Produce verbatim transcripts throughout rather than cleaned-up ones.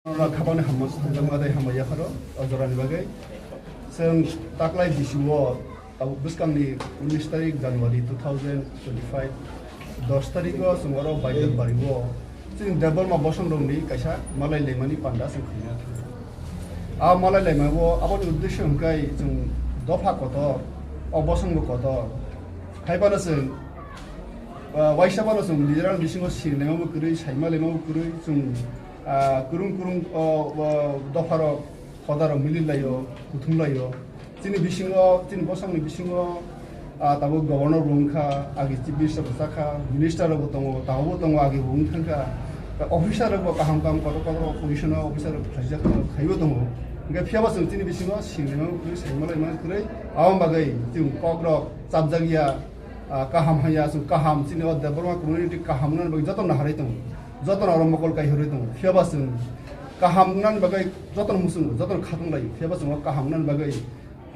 Ora khabani hamma sujak madai hamma yakharo o jorani bagwi. Chwng taklai bisio abo bwskangni unis tarik January two thousand twenty-five, dos tariko chwng oro Baijalbario chwng Debbarma bosongrokni kaisa malai laimani panda chwng khaina thangkha. A malai laimao aboni uddesyo hwnkhe chwng dopha kotor, o bosongbo kotor. Haiphano chwng, ah, waisa phano chwng nijera bisingo sini laimabo kwrwi, saima laimabo kwrwi, chwng, ah, kwrwng kwrwng o, o dopharok, hodarok mili laio, kuthum laio. Chini bisingo, chini bosongni bisingo, ah, tabuk governor bo wngkha, agi chief minister bo chakha, minister rok bo tongo, tabuk bo tongo, agi bo wng thangkha. Officer rok bo kaham kaham kotor kotor position o officer rok khlaijak tongo, khaibo tongo. Hingkhe phiyaba chwng chini bisingo sini laimani kwrwi, saima laimani kwrwi, aboni bagwi chwng kok rok chapjak ya, ah, kaham hanya, chwng kaham, chini o Debbarma community kaham wngnani bagwi jotono harwi tongo, jotono oro mokol kaihorwi tongo. Phiyaba chwng kaham wngnani bagwi jotono muchungo, jotono khatung laio. Phiyaba chwng o kaham wngnani bagwi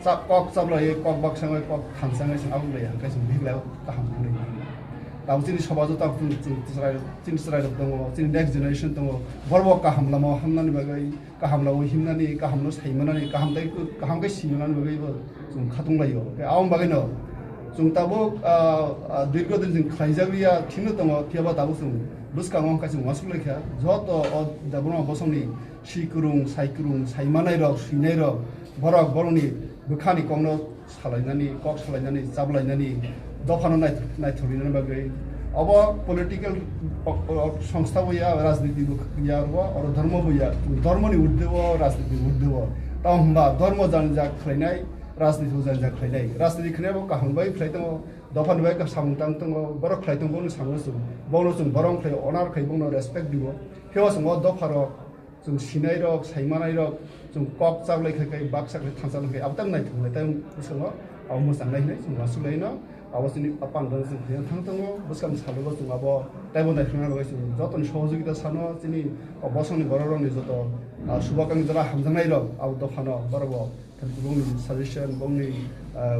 cha-, kok chaplaiwi, kok baksa wngwi, kok thansa wngwi chwng aboni lai hwnkhe chwng bihik lai kaham wngnai. Tabuk chini somajo tabuk chwng, chwng chwrai, chini chwrairok tongo, chini next generation tongo, borok bo kaham lamao hamnani bagwi, kaham lama himnani, kaham no saimanani, kaham tei kaham khe simanani bagwi bo chwng khatung laio. Tei aboni bagwino chwng tabuk, ah, ah, dirgo din chwng khlaijak liya thikno tongo, phiyaba tabuk chwng bwskango wngkha chwng uansuk laikha. Joto o Debbarma bosongni si kwrwng, sai kwrwng, sai manai rok, swinai rok, borok borokni bwkhani kokno salainani, kok salainani, chaplainani, dophano nai-, naithok rinani bagwi. Obo political o, o, songstha bo ya, rajniti bo ya, oro, oro dharma bo ya, dharmani urdhwe o, rajniti urdhwe o. Tamo hwnba dharma jani jak khlainai, rajniti bo jani jak khlainai. Rajniti khlainai bo kaham bai khlai tongo, dophani bai samung tang tongo, borok khlai tongo, bono samung sung, bono sung, borom khlai, honor khlai, bono respect dibo. Phiyaba chwng o dopharo chwng sinai rok, saimanai rok, chwng kok chaklai khai khai, baksa khai thansa khai, abo tamo naithok lai, tamo bwskango abo mwchang nai hinwi chwng uansuk lai no, abo chini a pandra chwng khaina thang tongo, bwskang salo chwng abo taibo naithok nai bagwi chwng jotoni sohojogita sano, chini o bosongni borok rokni joto, ah, subakang jora hamjaknai rok abo dophano borok bo bongni suggestion, bongni, ah,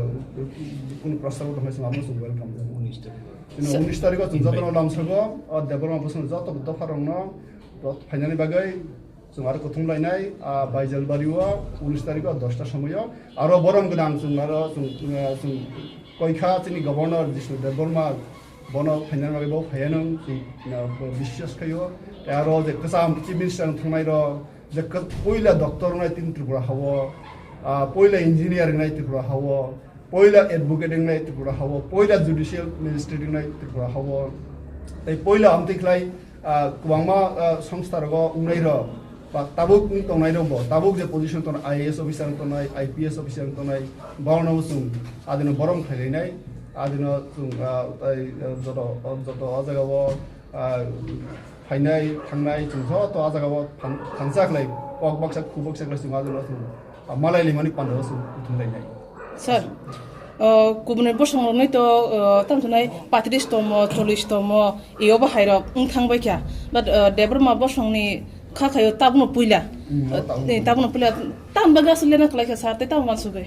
kunu prostab tong khe chwng abo chwng welcome. Chini unis tariko chwng jotono lamsogo, o Debbarma bosongni joto dopha rokno phainani bagwi chwng aro kuthum lainai, ah, Baijalbari o unis tariko dosta somoio. Aro borom gwnang chwng aro chwng, ah, chwng koikha chini governor Jishnu Debbarma, bono phainani bagwi bo phaianw chwng, ah, bo biswas khaio. Tei aro je kwcham chief minister wng thangnai rok, je kwt-, puila doctor wngnai tin Tripura hao, ah, puila engineer wngnai Tripura hao, puila advocate wngnai Tripura hao, puila judicial magistrate wngnai Tripura hao, tei puila amtwi khlai, ah, kwbangma, ah, songstha rogo wngnai rok, ba tabuk wng tongnai rok bo, tabuk je position tongnai, I A S officer wng tongnai, I P S officer wng tongnai, borokno chwng adino borom khlai lainai, adino chwng, ah, tei, ah, joto, joto o jaga o, ah, phainai, thangnai, chwng joto a jaga o thang-, thangsa khlai, kok baksa, khu baksa khlai chwng adino chwng, ah, malai laimani panda o chwng kuthum lainai. Sir, uh, kubuni bosong rokni to, uh, tamo sanai patris tomo, chollish tomo, eo bahai rok wng thang bai kha. But, uh, Debbarma bosong ni kha khaio tabukno puila. Hmm, Uh, tabukno eh, puila. Tabukno puila. Tamni bagwi aswk lena kwlai kha sir, tei tamo uansugwi?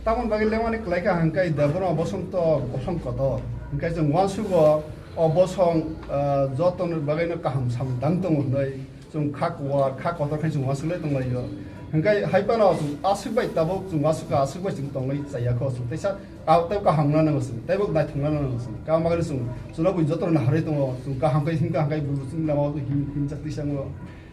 Tamoni bagwi lemani kwlai kha hwnkhe Debbarma bosong to bosong kotor. Hwnkhe chwng uansugo o bosong, ah, jotoni bagwino kaham samung tang tongo hwnwi chwng kha kuwar, kha kotor khe chwng uansuk lai tong laio. Hwnkhe hai phano chwng aswk bai tabuk chwng uansuk kha, aswk bai chwng tong lai chaya kho chwng. Teisa ka-, tei kaham wngna nango chwng, tei bo naithok wngna nango chwng. Kaham bagwi chwng, chwngno bui jotono naharwi tongo, chwng kaham khe himkha hwnkhe bo chwngni lama o him-, himchak tisa wngo.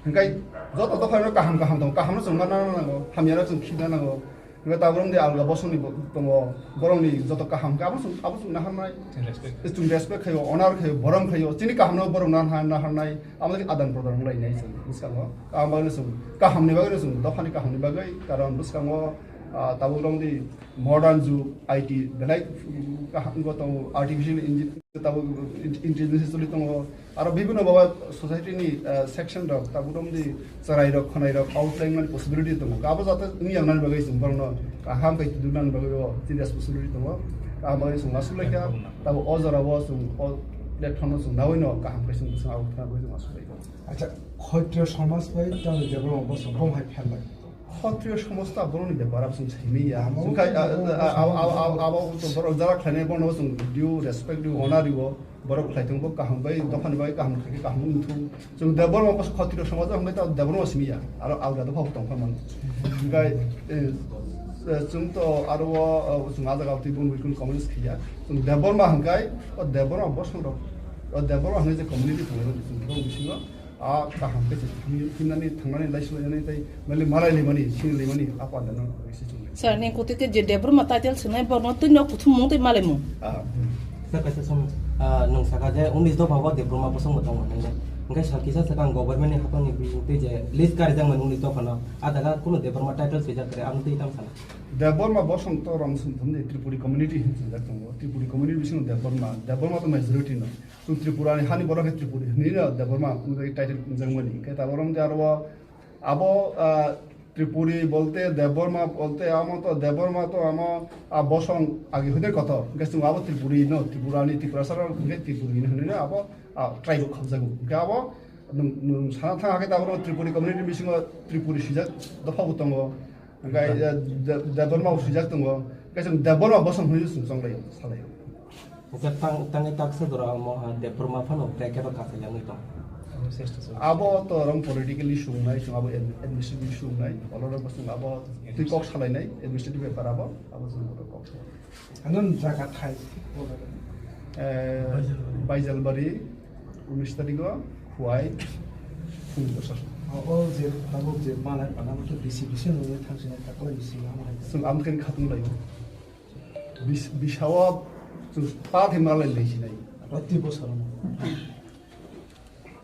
Hwnkhe joto dophano kaham kaham tongo, kahamno chwng manna nango, hamyano chwng khibna nango. Hwnkhe tabuk romdi alga bosongni bo-, tongo, borokni joto kaham khe abo chwng, abo chwng naharnai. Respect. Chwng respect khaio, honor khaio, borom khaio, chini kahamno borok nahar-, naharnai, abo khe adan prodan wnglainai chwng bwskango. Kaham bagwino chwng, kahamni bagwino chwng, dophani kahamni bagwi, karon bwskango, ah, tabuk romdi modern jug, I T belai kaham wngwi tongo, artificial engine tabuk in-, intelligence choli tongo, aro bibhinno baba society ni, ah, section rok tabuk romdi chwrai rok, khwnai rok outline mani possibility tongo, abo jate wngya wngnani bagwi chwng borokno kaham khe tubunani bagwi bo chini responsibility tongo, kaham bagwi chwng uansuk laikha, tabuk o jora o chwng o platform no chwng nawi no kaham khe chwng bwswng abo thwna bagwi chwng uansuk laikha. Acha, Khoitro somaj bai tamo jebro bo chwng bom hai pher lai. Khotriyo somosta borokni bepar abo chwng saimanya. Abo Chwng khai, a, a, a, abo, abo, abo, abo to borok jara khlainai bono chwng due respect, due honor riwo. Borok khlai tongo kaham bai, dophani bai kaham khlai khe kaham wng thung. Chwng Debbarma bos khotriyo somosta hwnbai ta Debbarma simi ya. Aro alga dopha bo tong kha man. Hwnkhai, eh, eh, chwng to aro o, o, chwng a jaga twi bun bikun communist khiya. Chwng Debbarma hwnkhai, o Debbarma bosong rok. O Debbarma hwnkhai je community tongo, chwng borok bisingo. A kaham khe se thangni, thangnani, thangnani, lai sulainani tei mali malai laimani, sini laimani, a panda no kisi chungle. Sir, ni kutu ke je Debbarma title swnai borno twi no kuthum mung tei malai mung. Ah. Sir, kaisa song, ah, nwng saka je unis dopha bo Debbarma bosong bo tongo nai. Hingke sal kisa sakang government ni haphang ni bising twi je list karijak mani unis dopha no, a jaga kuno Debbarma title swijak kare, ang twi tam sana. Debbarma bosong to rong sung thum de Tripuri community hin swijak tongo. Tripuri community bising Debbarma, Debbarma to majority no. Chwng Tripura ni hani borok khe Tripuri hinwi no Debbarma wngwi title wngjakmani. Hwnkhe tabuk oro wngkha aro o abo, ah, Tripuri bolte Debbarma bolte amo to Debbarma to amo, ah, bosong agi hwdai kotor. Hwnkhe chwng abo Tripuri no, Tripura ni Tiprasa rok hwnkhe Tripuri hinwi no abo, ah, tribe khamjago. Hwnkhe abo nwng, nwng sana thang khe tabuk oro Tripuri community bisingo Tripuri swijak dopha bo tongo. Hwnkhe, eh, De-, Debbarma bo swijak tongo. Hwnkhe chwng Debbarma bosong hinwi chwng chonglai salai. Hwnkhe tang-, tangwi taksa jora omo ha Debbarma phano bracket o kachaiyangwi tong. Abo to rong politically swungnai, chwng abo ad-, administrative swungnai, olorok bo chwng abo twi kok salainai, administrative bepar abo, abo chwng abo kok salainai. Ano jaga thai. Eh, Baijalbari, unis tarikh o, Khowai, phung bwsa. O, o je, tabuk je malai pana bo to D C, D C nungwi thangsinai ta khlai bisi ma hai. Chwng amkhe khatung lai. Bis-, bisao chwng ta thai malai lai sinai. Proti bosor no.